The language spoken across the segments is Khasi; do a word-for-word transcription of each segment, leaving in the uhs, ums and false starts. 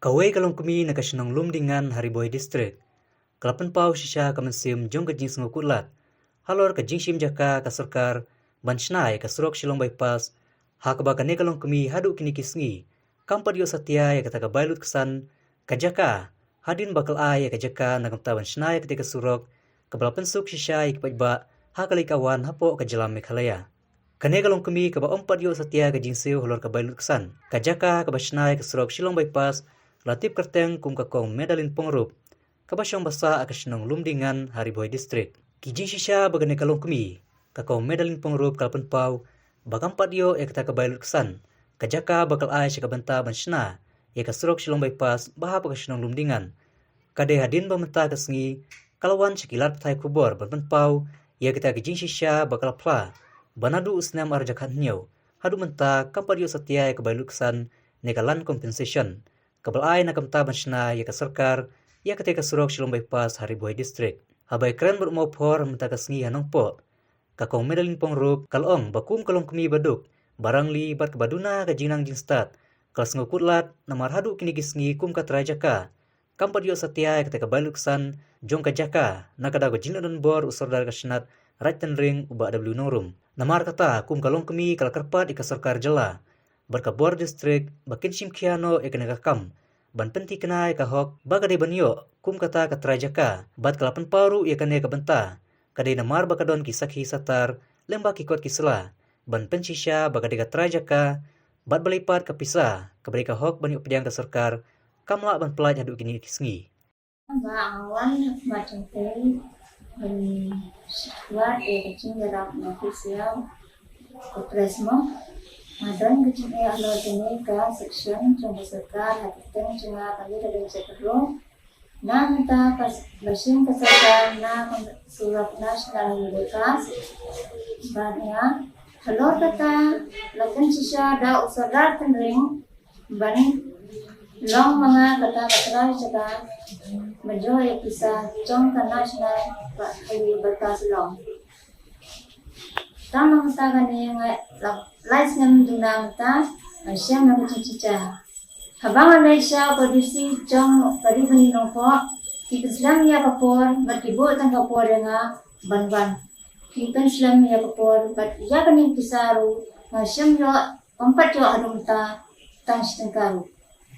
Kawei ka longkmie na ka shnong Lumdingan ha Ri Bhoi District ka la pynpaw shisha ka mynsiem jong ka jingsngewkhuslad halor ka jingshim jaka ka sorkar ban shna ïa ka surok Shillong Bypass, ha kaba kane ka longkmie haduh kine ki sngi kam pat ïoh satia ïa kata ka bai lutksan ka jaka, hadien ba ka la ai ïa ka jaka na ka bynta ban shna ïa kata ka surok kaba la pynsuk shisha ïa ki paidbah ha ka leit ka wan hapoh ka jylla Meghalaya. Kane ka longkmie kaba ym pat ïoh satia ka jingsiew halor ka bai lutksan ka jaka kaba shna ïa ka surok Shillong Bypass la tip kyrteng kum ka Kong Medalin Pongrup, kaba shong basa ha ka shnong Lumdingan ha Ri Bhoi District. Ki jingshisha ba kane ka longkmie, ka Kong Medalin Pongrup, ka la pynpaw ba kam pat ïoh ïa kata ka bai lutksan ka jaka ba ka la ai sha ka bynta ban shna ïa ka surok Shillong Bypass ba hap ha ka shnong Lumdingan, ka dei hadien ba mynta ka sngi ka la wan sha ki lad pathai khubor ban pynpaw ïa kata ka jingshisha ba ka la phla ba naduh u snem ar hajar khathynñiew haduh mynta kam pat ïoh satia ïa ka bai lutksan ne ka land compensation kaba la ai na ka bynta ban shna ïa ka sorkar ïa kata ka surok Shillong Bypass ha Ri Bhoi District. Haba ïakren bad u mawphor mynta ka sngi ha Nongpoh, ka Kong Medalin Pongrup ka la ong ba kum ka longkmie baduk, barangli bad kaba duna ka jingnang jingstad, ka la sngewkhuslad namar haduh kine ki sngi kum ka trai jaka kam pat ïoh satia ïa kata ka bai lutksan jong ka jaka na ka daw ka jingdonbor u Sordar ka Shnat Raid Tynring, u Bah W Nongrum. Namar kata, kum ka longkmie ka la kyrpad ïa ka sorkar jylla bad ka bor district ba kin shim khia noh ïa kane ka kam ban pynthikna ïa ka hok ba ka dei ban ïoh kum kata ka trai jaka, bad ka la pynpaw ruh ïa kane ka bynta ka dei namar ba ka don ki sakhi satar lyngba ki kot ki sla ban pynshisha ba ka dei ka trai jaka, bad balei pat ka pisa kaba dei ka hok ban ïoh pdiang ka sorkar kam lah ban pyllait haduh kine ki sngi. Ba nga wan ha khmat jong phi ban shu wad ïa ka jingïarap na phi sha ka press mo. Nga don ka jingeh halor kane ka section jong ka sorkar ha kyrteng jong nga, kane ka dei ka jingïarap na mynta ka ba shim ka sorkar na ka surok National Highway Bypass. Bad nga halor kata la pynshisha da u Sordar Tynring ban long ma nga kata ka trai jaka ban ïoh ïa pisa jong ka National Highway Bypass long. Tang na mynta kane nga la lai snem duna mynta nga shem na ka jingshisha. Haba nga leit sha ka D C jong ka Ri Bhoi Nongpoh, ki pynslem ïa ka por bad ki buh tang ka por ïa nga ban wan. Ki pynslem ïa ka por bad ïa kane ka pisa ruh nga shem ïoh, kam pat ïoh haduh mynta tang shi tyngka ruh.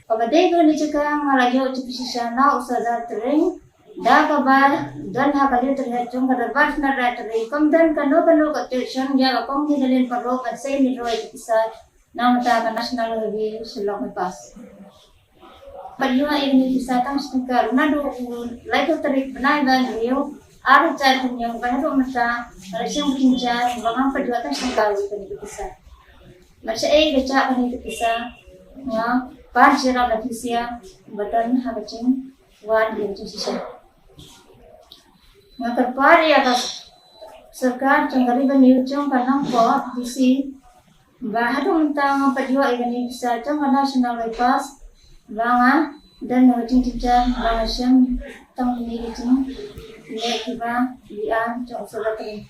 Kaba dei kane ka jaka nga la ïoh jingpynshisha na u Sordar Tynring da kaba don ha ka letterhead jong ka Dorbar Shnat Raid Tynring, kam don kano kano ka objection ïa ka Kong Medalin Pongrup ban sei withdraw ïa ka pisa na mynta ka National Highway Shillong Bypass. Pat ïoh ïa kane ka pisa tang shi tyngka ruh naduh u laiphew tarik bnai ba hynriew, ar hajar khathynñiew, bad haduh mynta nga la shim ka jingjia ba ngam pat ïoh tang shi tyngka ruh ïa kane ka pisa. Bad shaei ka jia kane ka pisa? Nga pan sha ïarap na phi sha ba don ha ka jingwad ïa ka jingshisha. Nga kyrpad ïa ka sorkar jong ka Revenue jong ka Nongpoh D C ba haduh mynta ngam pat ïoh ïa kane ka pisa jong ka National Bypass, ba nga don ha ka jingjynjar ba nga shem tang kine ki jingeh kiba liang jong u Sordar Tynring.